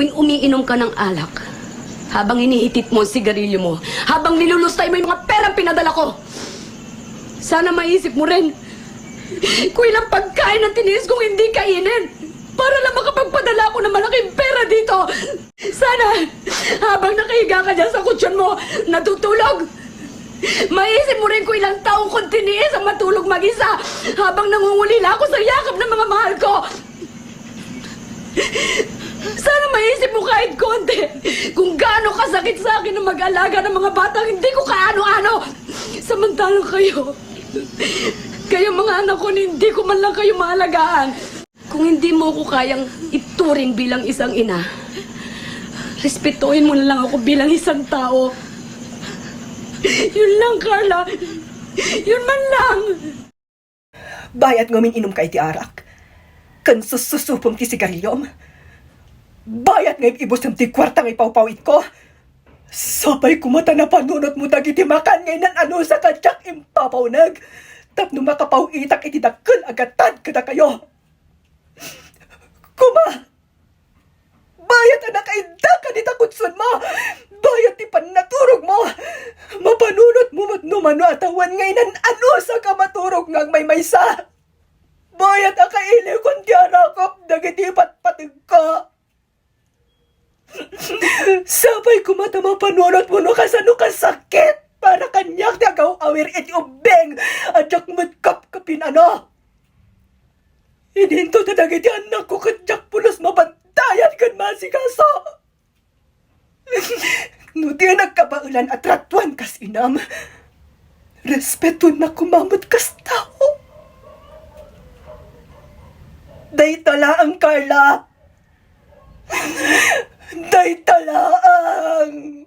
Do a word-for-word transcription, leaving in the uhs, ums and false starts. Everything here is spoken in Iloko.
Tuwing umiinom ka ng alak, habang inihitit mo ang sigarilyo mo, habang nilulustay mo yung mga perang pinadala ko, sana maisip mo rin kung ilang pagkain ang tiniis kong hindi kainin para lang makapagpadala ako ng malaking pera dito. Sana, habang nakahiga ka dyan sa kutsyon mo, natutulog, maisip mo rin kung ilang taon kong tiniis ang matulog mag-isa habang nangungulila ako sa yakap ng mga mahal ko. Sana maisip mo kahit konti kung gaano kasakit sa akin ang mag-alaga ng mga batang hindi ko kaano-ano. Samantalang kayo, kayo mga anak ko, hindi ko man lang kayo maalagaan. Kung hindi mo ko kayang ituring bilang isang ina, respetuhin mo na lang ako bilang isang tao. Yun lang, Carla. Yun man lang. Bayat nga uminom ka iti arak, ken sussusupom ti sigarilyom. Bayat nga ib-ibusem ti kuarta nga ipawpaw-itko. Sapay koma ta napanunotmo dagiti makan nga inan-anusak a diak impapawneg tapno makapaw-itak iti dakkel a gatad kadakayo. Koma, bayat a nakaidda ka dita kutsonmo. Bayat ti pannaturogmo. Mapanunotmo met no mano a tawen nga inan-anusak a maturog nga agmaymaysa. Bayat a kailiwkon ti arakep dagiti patpategko. Sapay koma ta mapanunotmo no kasano kasakit para kaniak ti agaw-awir iti ubbing a diak met kapkapin-ano. Idinto ta dagiti annakko ket diak pulos mabantayat ken maasikaso. No di nagkabaelan a tratuan kas inam, respetuennak koma met kas tao. Dayta laeng, Carla. Dayta laeng.